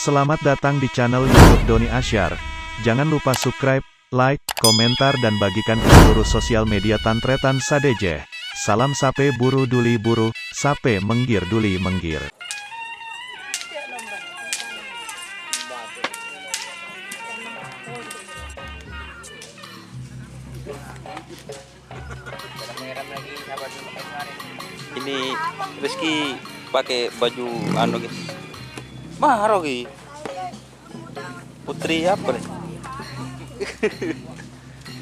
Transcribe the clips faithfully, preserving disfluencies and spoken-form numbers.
Selamat datang di channel YouTube Doni Asyar. Jangan lupa subscribe, like, komentar, dan bagikan ke seluruh sosial media tan-tarètan sadhâjâ. Salam sapè buru duli buru, sapè mèngghir duli mèngghir. Ini Rizky pakai baju anu, guys. Maharo, Ki. Putri apa nih?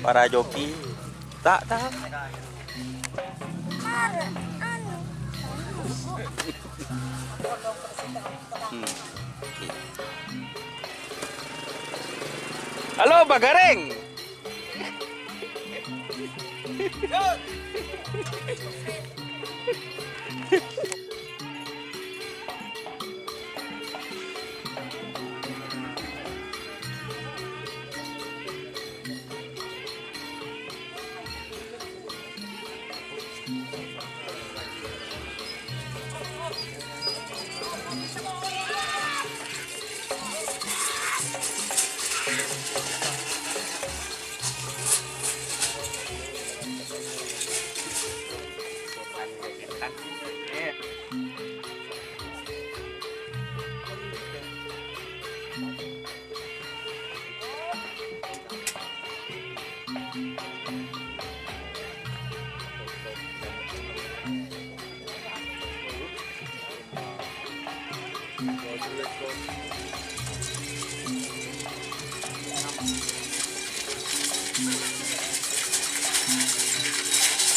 Para joki. Tak, tak. Hmm. Halo, Pak Gareng.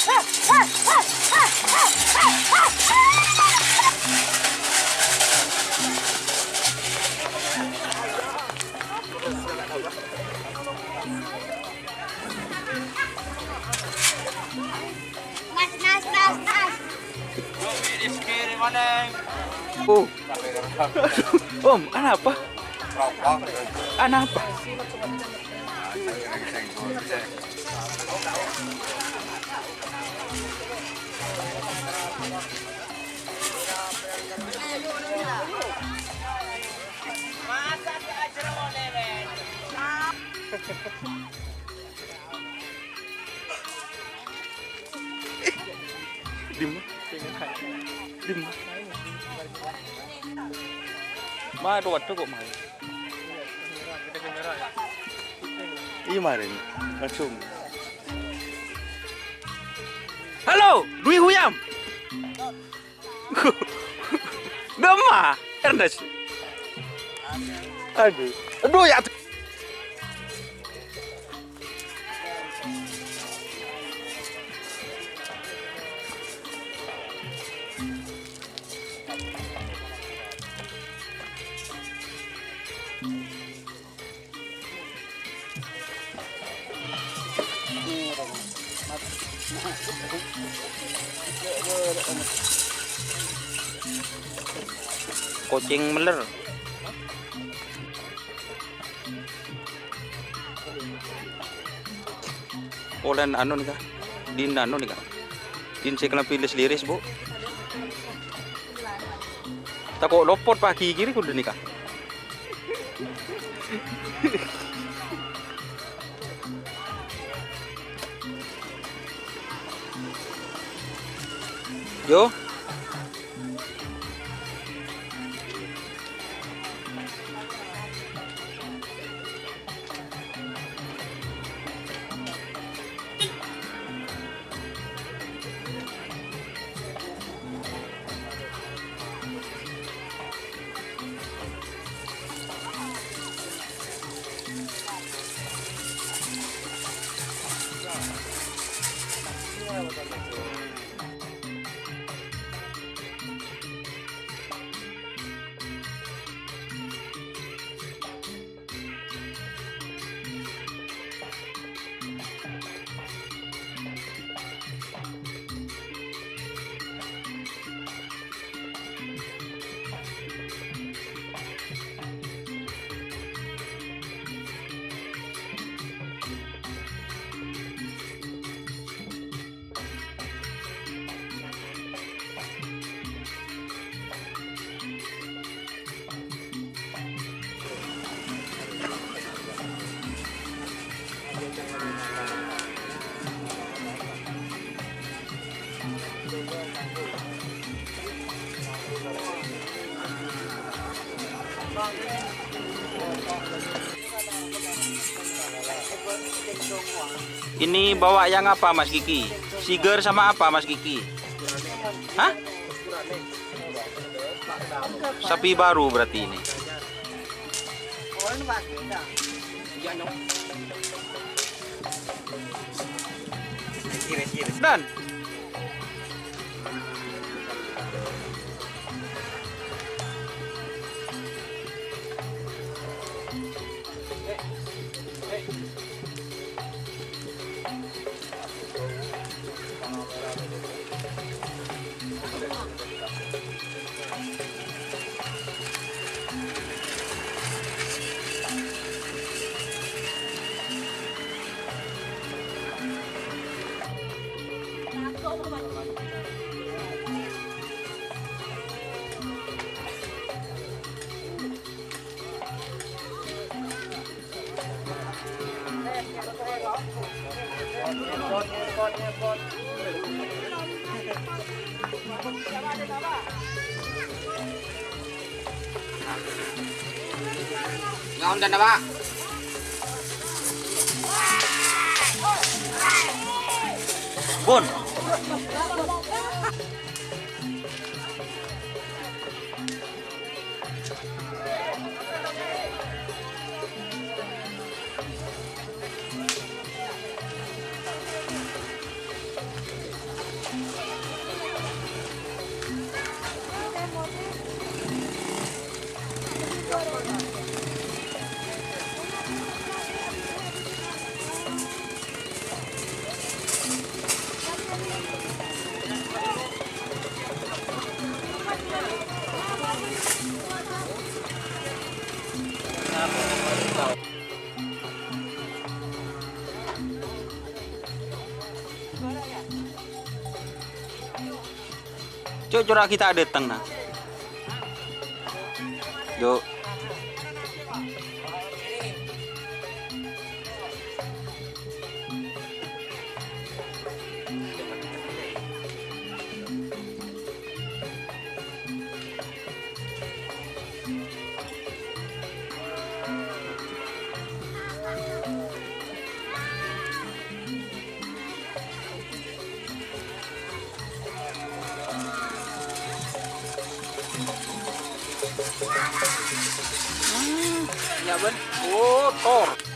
Nas, nas, nas, nas. Oh. Om, anapa? Anapa? Dimma? Dimma? Ma, adu, adu, kok main? Iya, main. Langsung. Halo, Dwi Huyam. Dimma, Ernest. Aduh. Aduh, ya. Kocèng meller. Polana anu nèka. Din anu nèka. Din sè kalambhi lis-liris, Bu. Tako' lopot paghi kiri kudu nèka. Yo. Ini bawa yang apa, Mas Kiki? Siger sama apa, Mas Kiki? Hah? Sapi baru berarti ini. Dan Ngaon dan apa? Bun. Cuk, cora' ghi' ta' dâteng, na. Cuk. Hmm, ya, Ben. Oh, tor.